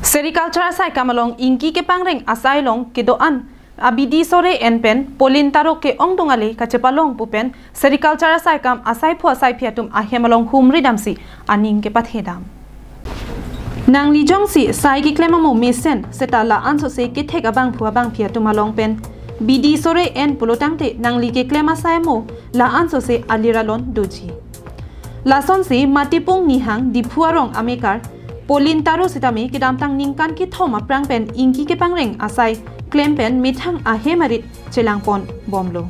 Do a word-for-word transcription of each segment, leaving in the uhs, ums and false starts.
Sericulture asaikam along ingki kepangreng asai along kedo-an abidi sore en pen polin taro ke-ongdung ale kachepalong pu pen sericulture asaikam asaiphu asaiphi atum ahem along humri damsi aning kepathe dam. Nangli jongsi sai keklem amo mesen seta la-an sose kethek abangphu abangphi atum along pen bidi sore en pulotangte nangli keklem asai amo la-an sose alir alon doji. Lasonsi Matipung Nihang Diphu arong amekar polin taro sitame kedamtang ningkan kethom aphrang pen ingki kepangreng asai klem pen methang ahem arit chelangpon bomlo.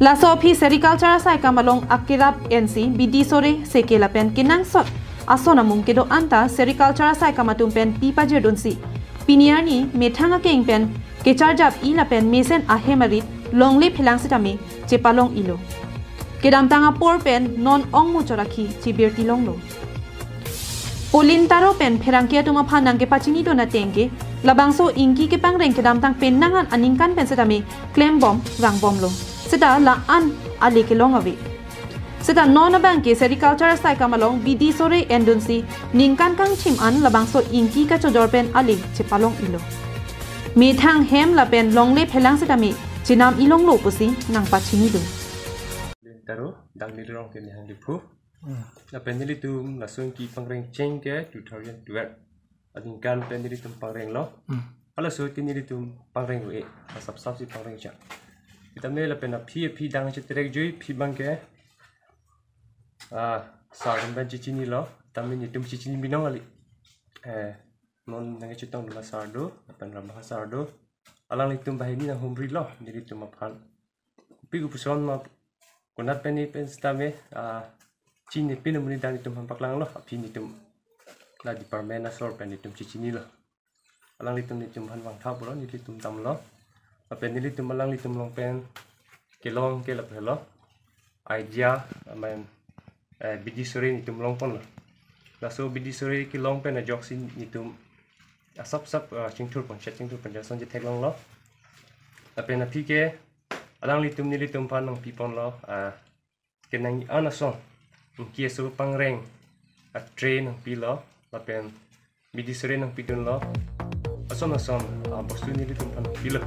Laso aphi sericulture asaikam along akerap ensi bidi sore seke lapen kenangsot ason amung kedo-an ta sericulture asaikam atum pen pi pajirdunsi pini arni methang akeng pen kecharjap-i lapen mesen ahem arit longle phelang sitame chepalong-ilo. Kedamtang apor pen non ongmu chorakhi chibirti longlo. Polin taro pen pherangke atum aphan nangkepachinidun ateng ke labangso ingki kepangreng kedamtang penang an aningkan pen sitame klembom rangbomlo. Seta la-an ale kelong ave. Seta non abangke sericulture asaikam along bidi sore endunsi ningkan kangthim an labangso ingki kachojor pen ale chepalong-ilo. Methang hem lapen longle phelang sitame chenam-i longlo pusi nangpachinidun. Taro, Danglirong ke Nihang Diphu. Lapen nelitum laso ingki pangreng cheng ke two thousand twelve aningkan pen nelitum pangrenglo. Halaso ke nelitum pangreng-e, asap sapsi pangreng chak. Sitame lapen aphi aphi dang cheterek jui phi abangke, ah, sar atum pen chechinilo, tame nelitum chechini binong kali. Eh, non nangchetongdun asar do, lapen Rambha sar do. Alanglitum banghini nanghumrilo nelitum aphan. Pi kopuson ma konat pen ne pen sitame, ah, chinine pin amonit dang nelitum aphan paklanglo, aphi nelitum la department asor pen nelitum chechinilo. Alanglitum nelitum aphan vangtha pulo, nelitum damlo. Lapen nelitum alanglitum along pen kelong ke lapu helo. Idea, amen, eh, bidi sore nelitum longponlo. Laso bidi sore kelong pen ajoksi nelitum asap sap, ah, chingthurpon, chet chingthurpon jason chetheklonglo. Lapen aphi ke alanglitum nelitum aphan nangpiponlo, ah, kenang-an ason, ingki aso pangreng atre nangpilo, lapen bidi sore nangpidunlo, ason ason, ah, bostu nelitum aphan nangpilo.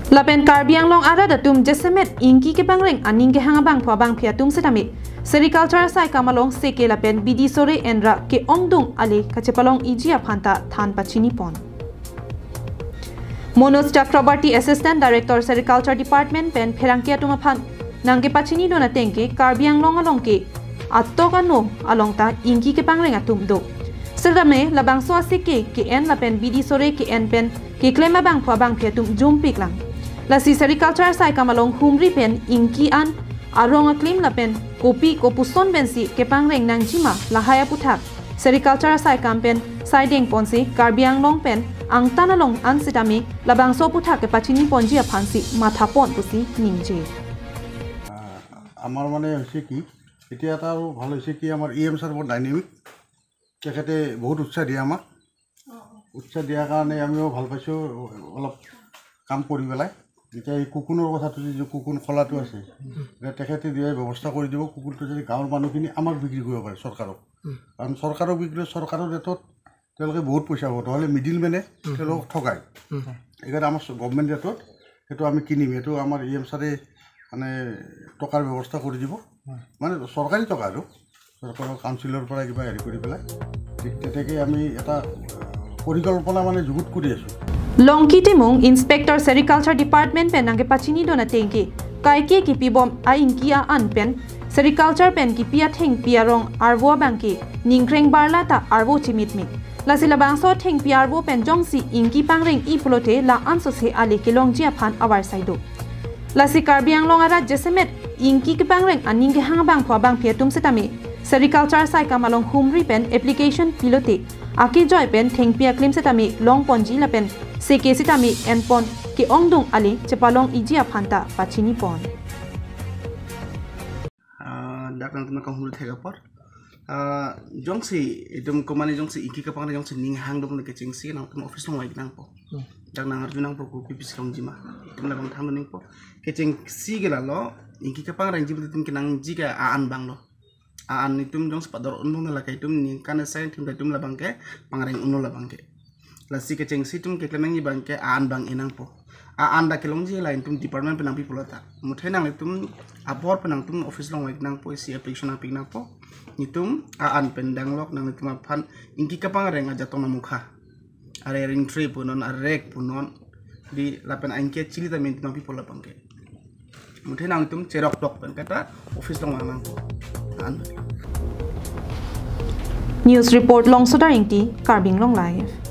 Lapen Karbi Anglong arat atum jasemet ingki kepangreng aning kehang abangphu abangphi atum sitame sericulture asaikam along seke lapen bidi sore enra ke-ongdung ale kachepalong-iji aphan ta than pachinipon. Manoj Chakraborty, Assistant Director, Sericulture Department pen pherangke atum aphan nangkepachinidun ateng ke Karbi Anglong along ke atok ano along ta ingki kepangreng atum do. Sitame labangso aseke ke-en lapen bidi sore ke-en pen keklem abangphu abangphi atum jumpiklang. Lasi sericulture asaikam along humri pen ingki an arong aklim lapen kopi kopuson pensi kepangreng nangjima lahai aputhak sericulture asaikam pen saidengponsi Karbi Anglong pen angtan along an sitame labangso aputhak kepachiniponji aphansi mathapon pusi ningje. আমাৰ মানে হৈছে কি, এতিয়া এটা আৰু ভাল হৈছে কি, আমাৰ ই এম ছাৰ বৰ ডাইনেমিক, তেখেতে বহুত উৎসাহ দিয়ে আমাক। উৎসাহ দিয়াৰ কাৰণে আমিও ভাল পাইছোঁ অলপ কাম কৰি পেলাই। এতিয়া এই কুকুনৰ কথাটো, যে কুকুন খোলাটো আছে, এতিয়া তেখেতে দিয়া ব্যৱস্থা কৰি দিব। কুকুনটো যদি গাঁৱৰ মানুহখিনি আমাক বিক্ৰী কৰিব পাৰে চৰকাৰক, কাৰণ চৰকাৰক বিক্ৰী কৰিলে চৰকাৰৰ ৰেটত তেওঁলোকে বহুত পইচা পাব, নহ'লে মিডিল মেনে তেওঁলোকক ঠগায়। সেইকাৰণে আমাৰ গভৰ্ণমেণ্ট ৰেটত সেইটো আমি কিনিম। এইটো আমাৰ ই এম ছাৰে মানে টকাৰ ব্যৱস্থা কৰি দিব, মানে চৰকাৰী টকা আৰু চৰকাৰৰ কাউন্সিলৰ পৰা কিবা হেৰি কৰি পেলাই। ঠিক তেনেকৈ আমি এটা পৰিকল্পনা মানে যুগুত কৰি আছোঁ। Longki Timung, Inspector Sericulture Department pen nangkepachinidun ateng ke kaike kipibom a-ingki a-an pen sericulture pen kipi athengpi arong arvo abangke ningkreng barla ta arvo chimitmit. Lasi labangso athengpi arvo pen jongsi ingki pangreng-i pulote la-an sose ale kelongji aphan avarsai do. Lasi Karbi Anglong arat jasemet ingki kepangreng aning kehang abangphu abangphi atum sitame sericulture asaikam along humri pen application pilote akejoi pen thengpi aklim sitame longponji lapen seke sitame enpon ke-ongdung ale chepalong-iji aphan ta pachinipon. Ah, dak nangtum kanghumri thek apor. Ah, jongsi itum komane jongsi ingki kepangreng jongsi ning hang dong kechengsi nangtum office along vai nangpo. Dak nangarju nangpo kopi pisi longjima. Itum labang than nangpo. Kechengsi ke lalo ingki kepangrengji itum kenangji ke a-an abanglo. A-an itum jongsi pador undung lake itum ningkan asai itum itum labang kepangreng unlo labang ke. Lasi kechengsi itum keklem nangji abang ke a-an abang e nangpo. A-an dak kelongji la itum department pen nangpipo lata. Muthe nanglitum apor pen nangtum office along vek nangpo, isi application nangpi nangpo. Itum a-an pen danglok nanglitum aphan ingki kapangreng ajatong amukha. Are ring tray punon, are rek punon. Di lapen anke chili ta min nangpipo labang ke. Muthe nanglitum cherok tok pen kata office along vang nangpo. A-an. News report Longsodar Ingti, Karbi Anglong Live.